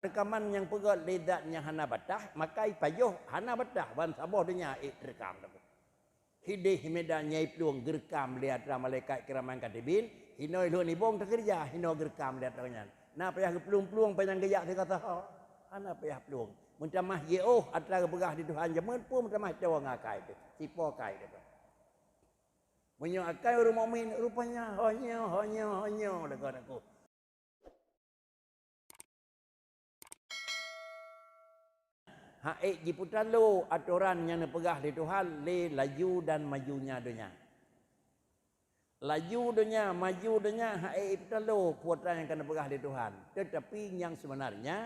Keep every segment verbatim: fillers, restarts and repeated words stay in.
reukaman nyang peugét lé zat nyang hana bataih, maka ipajoh hana bataih ban saboh donya ék teureukam. Hidéh medan nyang plueng geureukam lé atra malaikat kiraman katibin, hinoe lheueh nibong teukeureuja, hinoe geureukam lé atra nyan. Na payah geuplueng-plueng panyang geujak sigoe saha? Hana payah plueng. Meutamah jiôh atra geupeugah lé Tuhan jameun peue meutamah toe ngon akai teuh, sipo akai teuh. Meunyoe akai ureuëng mukmin, rupanya honyoe, honyoe, honyoe lagoe nangku. Hak ék jipeutalo atoran nyang neupeugah lé Tuhan lé laju dan majunya donya. Laju donya, maju donya, hak ék jipeutalo peue atra nyang ka neupeugah lé Tuhan. Teutapi nyang seubeunarnya,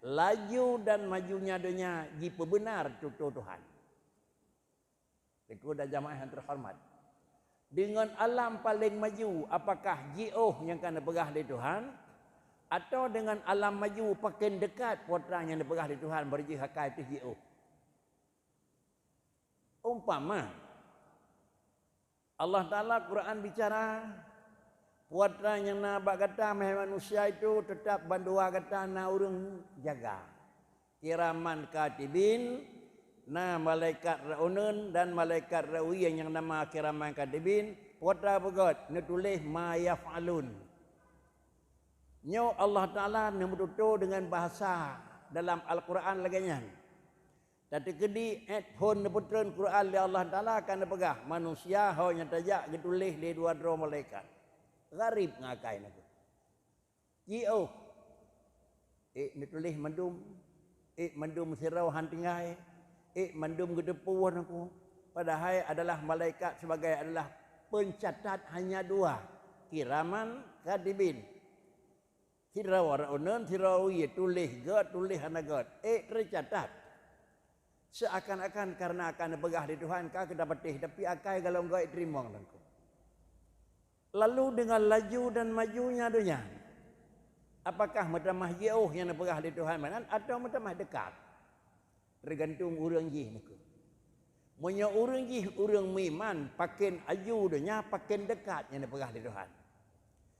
laju dan majunya donya jipeubeunar tutoe Tuhan. Teungku dan jamaah nyang teuhoreumat, deungon alam paleng maju, apakah jiôh nyang ka neupeugah lé Tuhan, atawa deungon alam maju pakén deukat peue atra nyang neupeugah lé Tuhan bari jih akai teuh jiôh? Umpama, Allah Taala Quran bicara, peue atra nyang na bak gata, hai manusia, itu teutap bandua gata na ureuëng jaga. Kiraman katibin, na malaikat reu'uneun dan malaikat reu'uye nyang nama kiraman katibin, peue atra beugét neutuléh ma yaf'alun. Nyoe Allah Taala neumeututoe deungon bahasa dalam Al-Quran lagée nyan. Tateukeudi ét phon neupeutreun Quran lé Allah Taala ka neupeugah, manusia ho nyang tajak geutuléh lé dua droe malaikat. Gharib ngon akai nangku. Jiôh. Ék neutuléh mandum, ék mandum sidroe han tinggai, ék mandum geuteupeue nangku. Padahai adalah malaikat sebagai adalah pencatat hanya dua, kiraman katibin. Sidroe reu'uneun, sidroe reu'uye, tuléh gét, tuléh hana gét. Ék teucatat. Seuakan-akan karena akan neupeugah lé Tuhan ka keudapatéh, tapi akai golom gét teurimong nangku. Lalu deungon laju dan majunya donya, apakah meutamah jiôh nyang neupeugah lé Tuhan meunan atawa meutamah deukat? Teugantung ureuëng jih nangku. Meunyoe ureuëng jih ureuëng meuiman, pakén aju donya, pakén deukat nyang neupeugah lé Tuhan.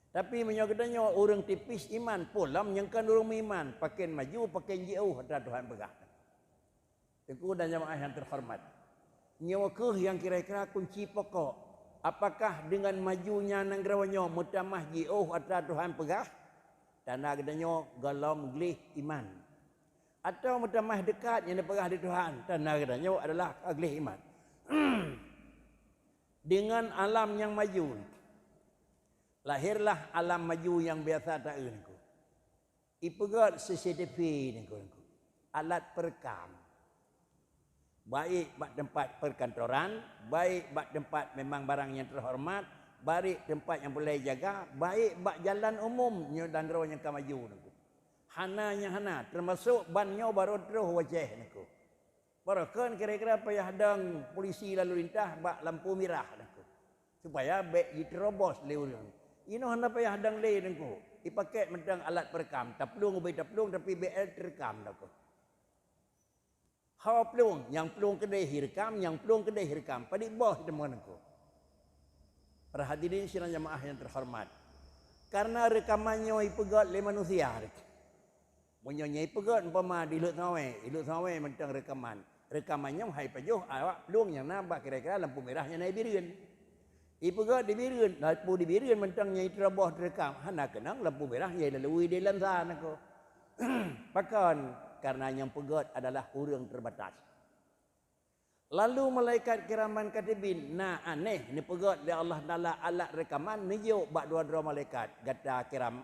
Tapi meunyoe geutanyoe ureuëng tipis iman, peue lom nyang kon ureuëng meuiman, pakén maju, pakén jiôh atra Tuhan peugah. Teungku dan jamaah nyang teuhoreumat, nyoe kheueh nyang kira-kira kunci pokok. Apakah deungon majunya nanggroe nyoe meutamah jiôh atra Tuhan peugah? Tanda geutanyoe golom gleh iman. Atawa meutamah deukat nyang neupeugah lé Tuhan? Tanda geutanyoe adalah ka gleh iman. Deungon alam nyang maju, lahirlah alam maju nyang biasa taeu nangku. Ipeugét C C T V nangku, nangku, alat perekam. Baik bak teumpat perkantoran, baik bak teumpat memang barang nyang teuhoreumat, baik teumpat nyang peureulée jaga, baik bak jalan umum nyoe dan droe nyang ka maju nangku. Hana nyang hana, teumasok ban nyoe barô troh u Aceh nangku. Barokon kira-kira payah dong polisi lalu lintas bak lampu mirah nangku, supaya bék jiterobos lé ureuëng. Inoe hana payah dong lé nangku, ipakék mantong alat perekam, taplueng ubé taplueng, tapi B L terekam nangku. Ho plueng, nyang plueng keudeh irekam, nyang plueng keudeh irekam, padit boh teuma nangku. Para hadirin sidang jamaah nyang teuhoreumat, karena reukaman nyoe ipeugét lé manusia. Meunyoe nyan ipeugét umpama di Lhokseumawe, di Lhokseumawe mantong reukaman. Reukaman nyan hai pajoh awak plueng nyang na bak kira-kira lampu mirah nyang na i Bireuen. Ipeugét di Bireuen, lampu di Bireuen mantong nyan iteurobos teurekam, hana keunong lampu mirah nyang ilalui di Lansa nangku. Pakon? Karena nyang peugét adalah ureuëng teubatas. Lalu malaikat kiraman katibin na aneh neupeugét lé Allah Taala alat reukaman neujok bak dua droe malaikat, gata kiram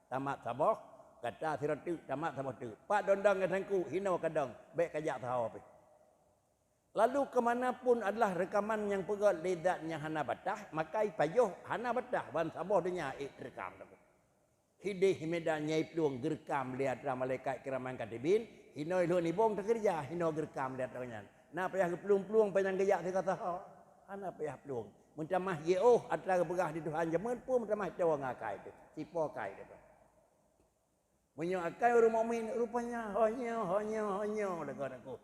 tamat saboh, gata sidroe teuk tamat saboh teuk. Pat dong-dong gata nangku, hinoe ka dong, bék kajak saho pih. Lalu keumanapun adalah reukaman nyang peugét lé zat nyang hana bataih, maka ipajoh hana bataih ban saboh donya ék teurekam. Hidéh medan nyang plueng geureukam lé atra malaikat kiraman katibin, hinoe lheueh nibong teukeureuja, hinoe geureukam lé atra nyan. Na payah geuplueng-plueng panyang geujak sigoe saha? Hana payah plueng. Meutamah jiôh atra geupeugah lé Tuhan jameun peue meutamah toe ngon akai teuh, sipo akai teuh. Meunyoe akai ureuëng mukmin, rupanya honyoe, honyoe, honyoe lagoe nangku.